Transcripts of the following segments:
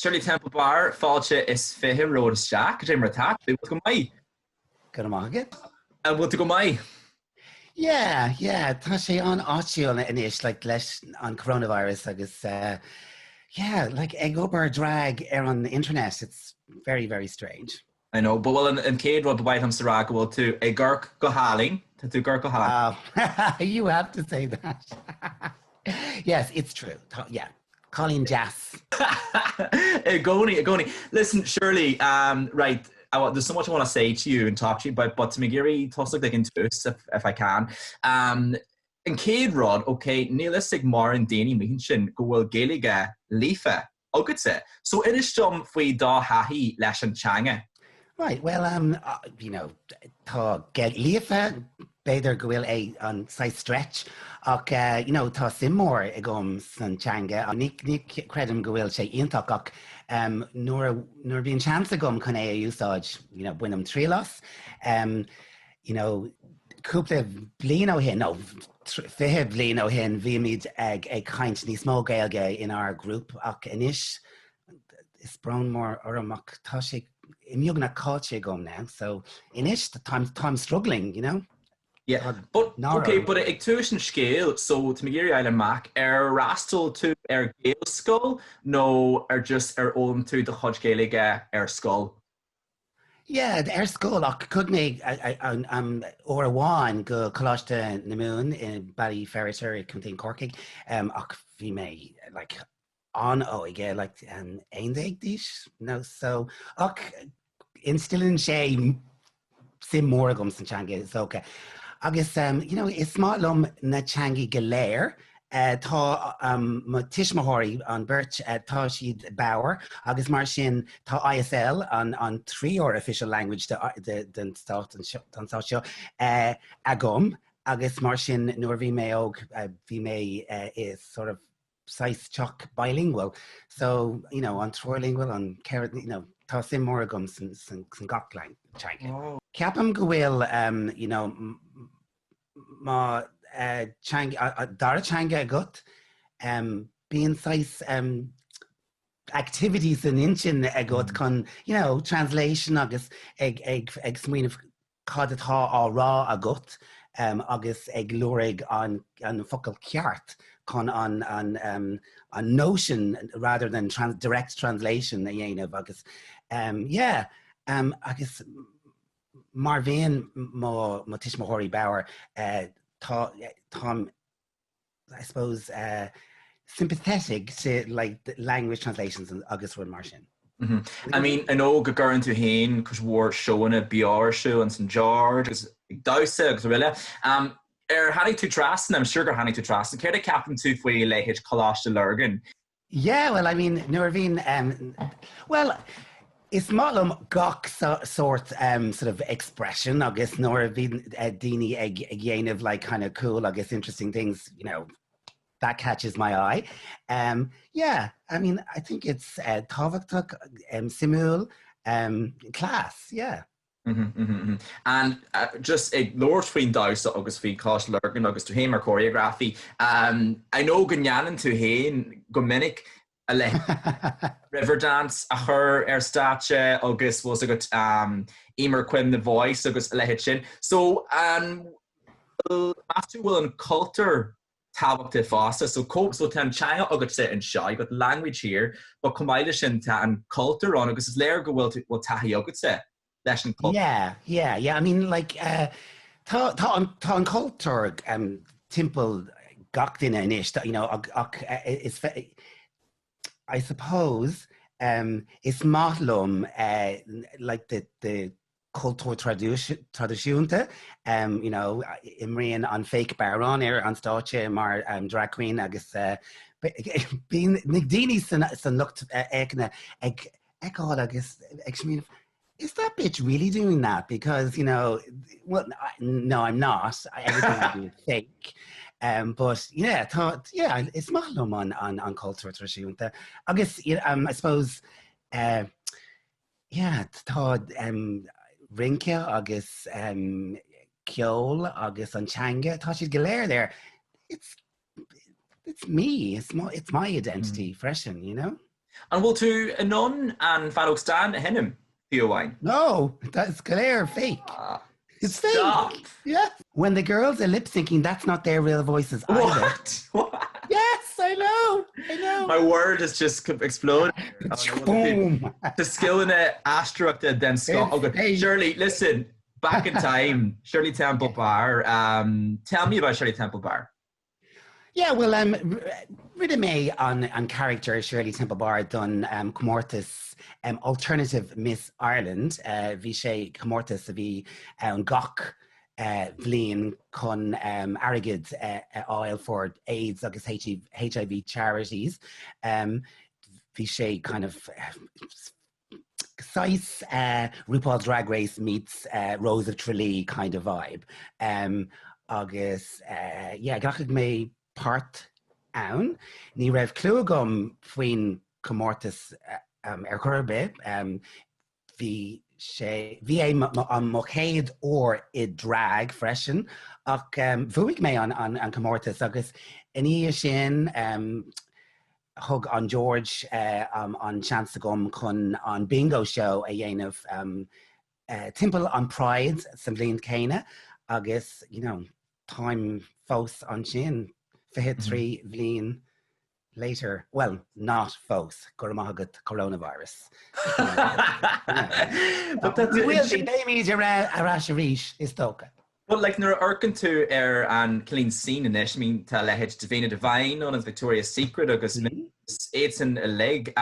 Shirley Temple Bar, fáilte is 20 romhat isteach. Cad é mar atá tú? Bhfuil tú go maith? Go raibh maith agat. An bhfuil tú go maith? Yeah, yeah, tá sé an-áitiúil anois, like, leis an coronavirus agus uh, yeah, like, ag obair drag ar an internet, it's very, very strange. I know, but well, an, an chéad rud ba mhaith liomsa rá go bhfuil tú ag amharc go hálainn, tá tú ag amharc go hálainn. Oh, you have to say that. yes, it's true. Tá, yeah. Cailín deas. I gcónaí, i gcónaí. Listen, Shirley, um, right, I, there's so much I want to say to you and talk to you about, but tá mé ag iarraidh tosach ag an tús, if, if I can. Um, an chéad rud, okay, níl fhios ag mórán daoine amuigh ansin go bhfuil Gaeilge líofa agatsa. So inis dom faoi do thaithí leis an teanga. Right, well, um, uh, you know, tá Gaeilge líofa, b'fhéidir go bhfuil é an saghas stretch, ach uh, you know, tá suim mór agam san teanga. Ní, ní creidim go bhfuil sé iontach ach um, nuair, a, nuair a bhíonn seans agam chun é a úsáid, you know, bainim triail as. Um, you know, cúpla bliain ó shin, nó 20 bliain ó shin, bhímid ag, ag caint níos mó Gaeilge inár grúp ach anois is brón mór orm ach tá sé i mbeagnach caillte agam now, so anois táim, táim struggling, you know? Yeah, but, okay, but ag tús an scéil, so tá mé ag iarraidh a fháil amach, ar fhreastail tú ar Ghaelscoil nó ar just ar fhoghlaim tú do chuid Gaeilge ar scoil? Yeah, ar scoil ach chuaigh mé uair amháin go Coláiste na Mumhan i Baile Feirtéar i Contae Corcaigh ach bhí mé like an-óg, like 11 d'aois nó so ach instilleann sé suim mór agam san teanga is dócha. Agus you know, is maith liom na teangaí go léir. Tá mo tuismitheoirí, an beirt, tá siad bodhar agus mar sin tá ISL, an tríú official language den stát don stát seo, agam agus mar sin nuair a bhí mé óg bhí mé i sort of saghas teach bilingual. So, you know, an trilingual, an ceithre, you know, tá suim mór agam san, san, san gach teanga. Oh. Ceapaim go bhfuil, um, you know, má uh, teanga, uh, dara teanga agat, um, bíonn saghas um, activities san intinn agat mm. chun, you know, translation agus ag, ag, ag smaoineamh cad atá á rá agat agus ag lorg an focal ceart chun an an notion rather than direct translation a dhéanamh agus yeah agus mar bhíonn mo tuismitheoirí bodhar tá táim I suppose, uh, sympathetic to like language translations agus rud mar sin. Mm -hmm. I mean, I know go gcuireann tú féin cuid mhór seóanna beo ar siúl in St George agus ag damhsa agus araile. Um, ar tháinig tú trasna, I'm sure gur tháinig tú trasna, céard a ceapann tú faoi leithéid Coláiste Lurgan? Yeah, well, I mean, nuair a bhíonn, um, well, is maith liom gach sórt um, sort of expression agus nuair a bhíonn uh, daoine ag, ag dhéanamh like kind of cool agus interesting things, you know, that catches my eye. Um, yeah, I mean, I think it's uh, tábhachtach, um, suimiúil, um, class, yeah. And just ag labhairt faoin damhsa agus faoi Coláiste Lurgan agus tú féin mar choreografaí, I know go ndéanann tú féin go minic a leithéid Riverdance a chur ar stáitse agus bhfuil 's agat Emer Quinn The Voice agus a leithéid sin. So an bhfuil, meas tú bhfuil an cultúr tábhachtach fosta. So so tá an teanga agatsa anseo, you've got the language here, but chomh maith leis sin tá an cultúr ann agus is léir go bhfuil tú, bhfuil taithí agatsa leis an cultúr. Yeah, yeah, yeah, I mean like uh, tá, tá an, tá an cultúr um, timpeall gach duine anois, you know, ach, ach uh, is I suppose um, is maith liom uh, like the, the cultúr traidisiúnta, you know, imríonn an fake bodhrán ar an stáitse mar drag queen agus bíonn na daoine san lucht féachana ag feiceáil agus ag smaoineamh, is that bitch really doing that? Because, you know, well, no, I'm not. Everything I do is fake. Um, but yeah, tá, yeah, is maith liom an, an, an cultúr traidisiúnta. Agus, um, I suppose, uh, Yeah, tá rince agus ceol agus an teanga, tá siad go léir there. It's, it's me, it's my, it's my identity mm. freisin, you know? An bhfuil tú in ann an Feadóg Stáin a sheinm, fiú amháin? No, that's go léir fake. It's fake. Stop! Yeah. When the girls are lip syncing, that's not their real voices either. What? What? Yes, I know, I know. My world has just exploded. Boom! Tá scileanna aisteoireachta den scoth agat. Shirley, listen, back in time, Shirley Temple Bar. Um, tell me about Shirley Temple Bar. Yeah, well, um, rinne mé an, an character Shirley Temple Bar don um, comórtas um, Alternative Miss Ireland. Uh, bhí sé comórtas a bhí ann gach uh, bhliain chun um, airgead uh, a fháil for AIDS agus HIV charities. Um, bhí sé kind of saghas RuPaul's Drag Race meets Rose of Tralee kind of vibe. Agus yeah, ghlac mé páirt ann. Ní raibh clue agam faoin comórtas ar chor ar bith. Bhí sé, bhí é mo chéad uair i drag freisin ach bhuaigh mé an comórtas agus ina dhiaidh sin Thug an George an seans agam chun an Bingo Show a dhéanamh timpeall an Pride sa bhliain céanna agus you know táim fós ansin 23 bhliain later, well not fós, go raibh maith agat coronavirus. Beimid ar ais arís is dócha. But like nuair a amharcann tú ar an cineál scene anois, I mean tá a leithéid Davina Devine ann agus Victoria's Secret agus iadsan uilig.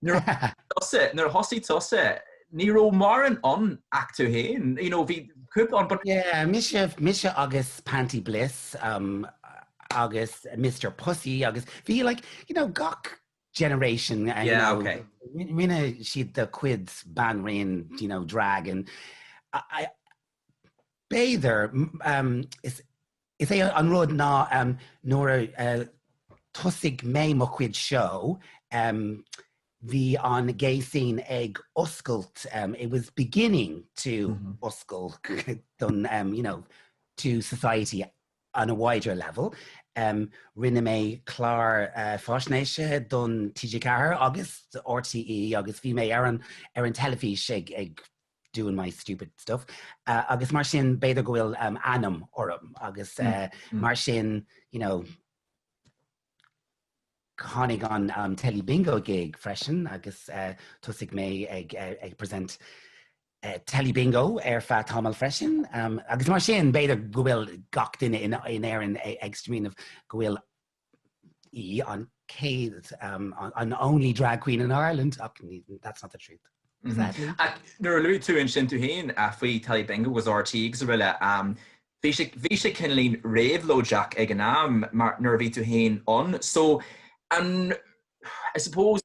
Nuair a nuair a thosaigh tusa, ní raibh mórán ann ach tú féin. You know, bhí cúpla ann but. Yeah, mise, mise agus Panti Bliss um, agus Mr Pussy agus bhí like, you know, gach generation uh, you Yeah, know, okay. rinne siad a gcuid banríon, you know, drag and I, I, B'fhéidir. Is é an rud ná nuair a thosaigh mé mo chuid seó, bhí an gay scene ag oscailt, it was beginning to oscailt don, you know, to society on a wider level. Rinne mé clár faisnéise don TG4 agus RTÉ agus bhí mé ar an ar an teilifís ag ag doing my stupid stuff. Uh, agus mar sin b'fhéidir go bhfuil um, ainm orm agus uh, mm. mar sin you know, tháinig an um, Telly Bingo gig freisin agus uh, thosaigh mé ag, uh, ag present uh, Telly Bingo ar feadh tamall freisin. Um, agus mar sin b'fhéidir go bhfuil gach duine in, in Éirinn ag smaoineamh go bhfuil í an chéad um, an only drag queen in Ireland ach that's not the truth. Mm -hmm. Ach nuair a luaigh tú ansin tú féin faoi Telly Bingo agus RTÉ agus araile, um, bhí sé bhí sé cineáilín réabhlóideach ag an am mar nuair a bhí tú féin ann. So an I suppose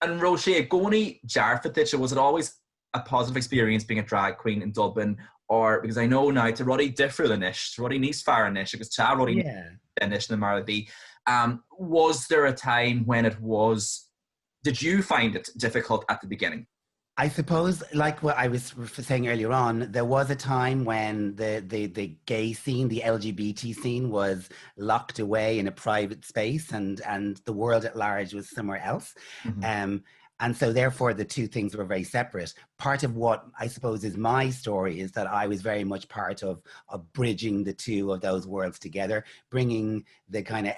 an raibh sé i gcónaí dearfa duit, was it always a positive experience being a drag queen in Dublin or because I know now tá rudaí difriúil anois, tá rudaí níos fearr anois agus tá rudaí yeah. anois ná mar a bhí. Um, was there a time when it was, did you find it difficult at the beginning? I suppose, like what I was saying earlier on, there was a time when the, the, the gay scene, the LGBT scene was locked away in a private space and, and the world at large was somewhere else. Mm -hmm. Um, And so therefore the two things were very separate. Part of what I suppose is my story is that I was very much part of, of bridging the two of those worlds together, bringing the kind of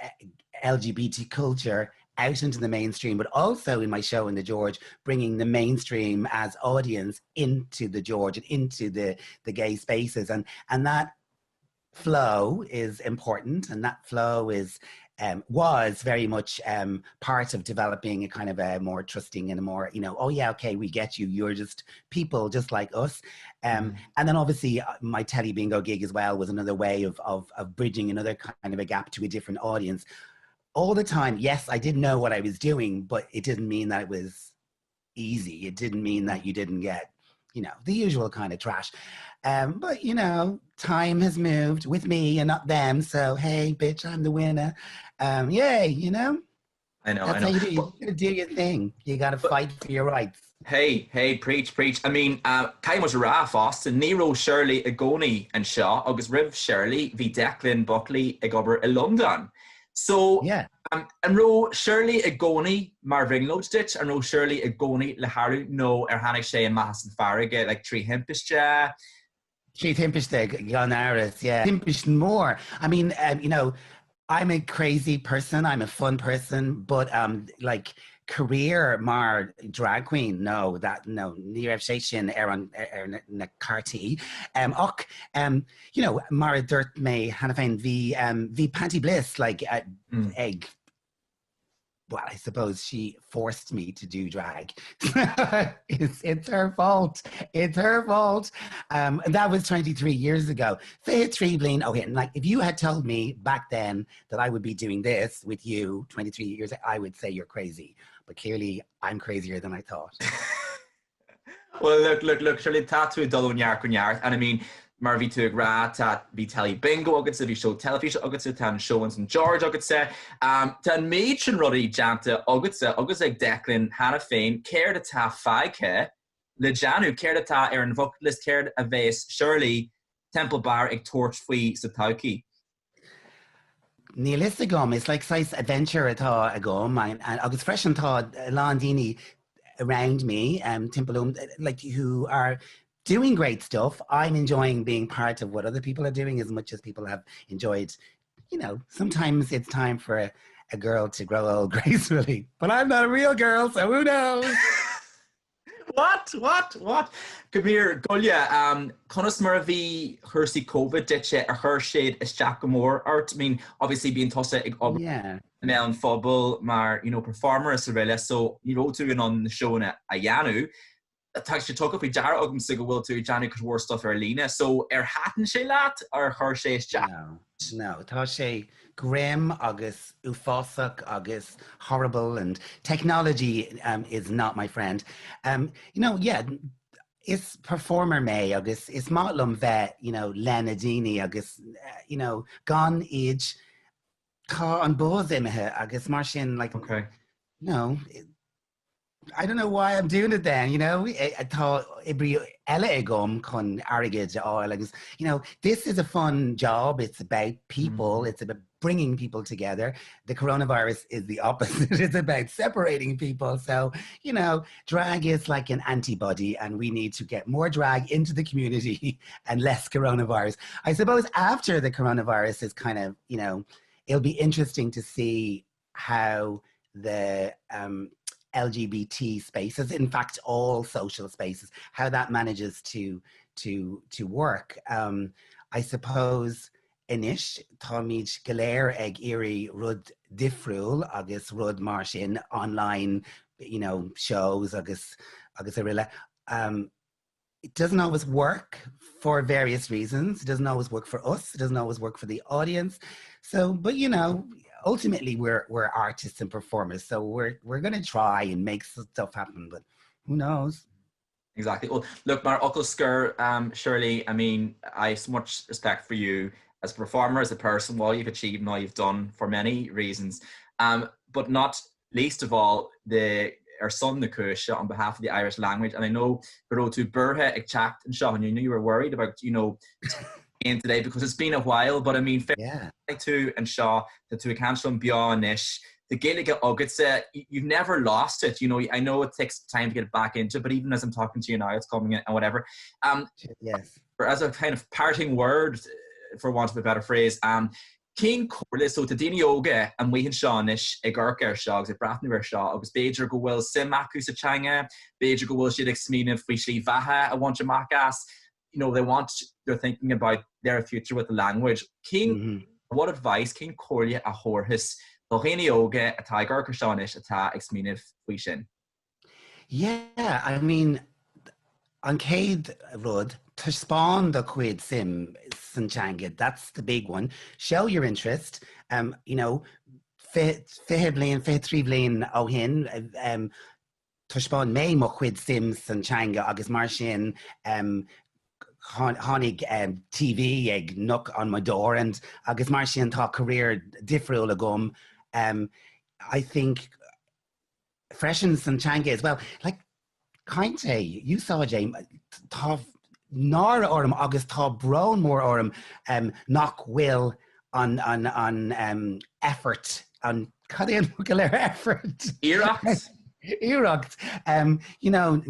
LGBT culture out into the mainstream, but also in my show in the George, bringing the mainstream as audience into the George and into the, the gay spaces. And, and that flow is important and that flow is um, was very much um, part of developing a kind of a more trusting and a more, you know, oh yeah, okay, we get you. You're just people just like us. Um, mm. And then obviously uh, my Telly Bingo gig as well was another way of, of, of bridging another kind of a gap to a different audience. All the time, yes, I did know what I was doing, but it didn't mean that it was easy. It didn't mean that you didn't get, you know, the usual kind of trash. Um, but you know, time has moved with me and not them. So hey, bitch, I'm the winner. Um, yay, you know. I know. That's I know. how you do. You gotta do your thing. You gotta but, fight for your rights. Hey, hey, preach, preach. I mean, uh, caithfidh muid a rá fosta, ní raibh Shirley i gcónaí anseo agus roimh Shirley bhí Declan Buckley ag obair i Londain. So, Yeah. um, an raibh Shirley i gcónaí mar bhrionglóid duit? An raibh Shirley i gcónaí le tharlú nó ar tháinig sé amach as an farraige like, trí thimpiste? Trí thimpiste gan amhras, yeah. Timpiste mór. I mean, um, you know, I'm a crazy person, I'm a fun person, but um, like career mar drag queen, no, that, no, ní raibh sé sin ar, an, ar na, na cártaí. Um, ach, um, you know, mar a dúirt mé cheana féin, bhí, um, bhí Panti Bliss like, uh, mm. ag well, I suppose she forced me to do drag. it's, it's her fault. It's her fault. Um, and that was 23 years ago. 23 bliain ó shin. Like, if you had told me back then that I would be doing this with you 23 years, I would say you're crazy. But clearly, I'm crazier than I thought. Well, look, look, look, Shirley, tá tú ag dul ó neart go neart, and I mean, mar a bhí tú ag rá, tá, bhí Telly Bingo agatsa, bhí seó teilifíse agatsa, tá an seó in St George agatsa, um, tá an méid sin rudaí déanta agatsa agus ag Declan cheana féin, céard atá fágtha le déanamh, céard atá ar an bhucket list, céard a bheas Shirley Temple Bar ag tabhairt faoi sa todhchaí? Níl fhios agam, is like saghas adventure atá agam agus freisin tá a lán daoine around me um, timpeall orm like who are doing great stuff. I'm enjoying being part of what other people are doing as much as people have enjoyed. You know, sometimes it's time for a, a girl to grow old gracefully, but I'm not a real girl, so who knows? What? What? What? Come here, Golia, um, conas mar a bhí cúrsaí Covid duitse ar chuir siad isteach go mór ort? I mean, obviously bíonn tusa ag obair Yeah. i mbéal an phobail mar, you know, performer is araile, so ní raibh tú in ann na seónna a dhéanamh. Tá sé tugtha faoi deara agamsa go bhfuil tú ag déanamh cuid mhór stuff ar líne, so ar thaitin sé leat ar chuir sé isteach? No, no, tá sé grim agus uafásach agus horrible and technology um, is not my friend. Um, you know, yeah, is performer mé agus is maith liom bheith you know, le na daoine agus uh, you know, gan iad tá an buzz imithe agus mar sin like, okay. no, I don't know why I'm doing it then, you know, tá oibrí eile agam chun airgead a fháil agus, you know, this is a fun job, it's about people, mm. it's about bringing people together. The coronavirus is the opposite, it's about separating people. So, you know, drag is like an antibody and we need to get more drag into the community and less coronavirus. I suppose after the coronavirus is kind of, you know, it'll be interesting to see how the um, LGBT spaces, in fact, all social spaces, how that manages to, to, to work. Um, I suppose anois táimid go léir ag iarraidh rud difriúil agus rud mar sin online you know, shows agus agus araile. Um, it doesn't always work for various reasons. It doesn't always work for us. It doesn't always work for the audience. So, but you know, ultimately we're we're artists and performers, so we're we're going to try and make stuff happen, but who knows? Exactly. Well, look, mar fhocal scoir, um, Shirley, I mean, I have so much respect for you as a performer, as a person, what you've achieved and all you've done for many reasons. Um, but not least of all the ar son na cúise on behalf of the Irish language and I know go raibh tú buartha ag teacht anseo and you know you were worried about you know in today because it's been a while but I mean yeah. tú anseo tá tú ag caint liom beo anois tá Gaeilge agatsa you've never lost it you know I know it takes time to get back into it but even as I'm talking to you now it's coming in and whatever um, yes. as a kind of parting word for want of a better phrase um, Cén comhairle, so tá daoine óga amuigh anseo anois ag amharc air seo agus ag breathnú air seo agus b'fhéidir go bhfuil suim acu sa teanga, b'fhéidir go bhfuil siad ag smaoineamh faoi slí bheatha a bhaint amach as, you know, they want, they're thinking about their future with the language. Cén, what advice, cén comhairle a thabharfá do dhaoine óga atá ag amharc air seo anois atá ag smaoineamh faoi sin? Yeah, I mean, an chéad rud, taispeáin do chuid suim san teanga, that's the big one. Show your interest, um, you know, 20 bliain, 23 bliain ó shin, um, taispeáin mé mo chuid suim san teanga agus mar sin um, tháinig um, TV ag knock on my door and agus mar sin tá career difriúil agam. Um, I think freisin san teanga as well. Like, caint é, úsáid é, tá náire orm agus tá brón mór orm um, nach bhfuil An an an um, effort an cad é an focal ar effort? Iarracht? Iarracht. Um, you know,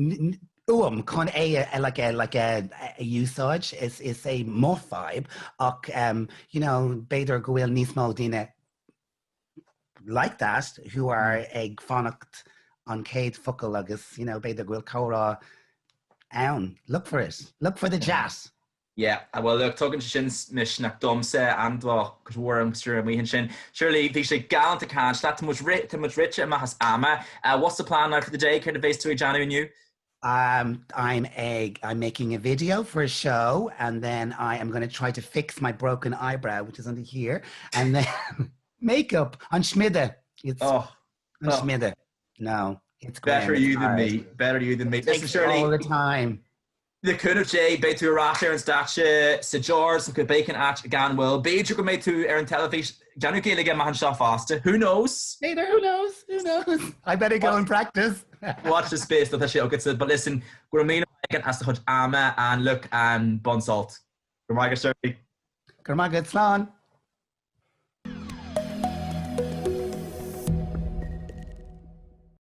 uaim chun é a, like a, like a, a úsáid is, is é mo fadhb ach um, you know, b'fhéidir go bhfuil níos mó daoine like that who are ag fanacht an chéad focal agus you know, b'fhéidir go bhfuil comhrá ann. Look for it. Look for the chat. Yeah, well look, tugann sé sin misneach domsa, an-mhaith go mhór an stiúir amuigh ansin. Shirley, bhí sé galánta caint leat, tá muid tá muid rite amach as ama. Uh, what's the plan now for the day? Céard a bheas tú ag déanamh inniu? Um, I'm a, I'm making a video for a show and then I am going to try to fix my broken eyebrow, which is under here, and then makeup an smideadh. It's oh, an oh. smideadh. No, it's Better you than me. Better you than me. Listen, Shirley. All the time. Le cúnamh Dé, beidh tú ar ais ar an stáitse sa George nó cibé cén áit gan mhoill. B'fhéidir go mbeidh tú ar an teilifís ag déanamh Gaeilge amach anseo fosta. Who knows? B'fhéidir, who knows? Who knows? I better go and practice. Watch the space, tá sé agatsa. But listen, go raibh míle maith agat as do chuid ama and look, um, bain sult. Go raibh maith agat, Shirley. Go raibh maith agat, slán.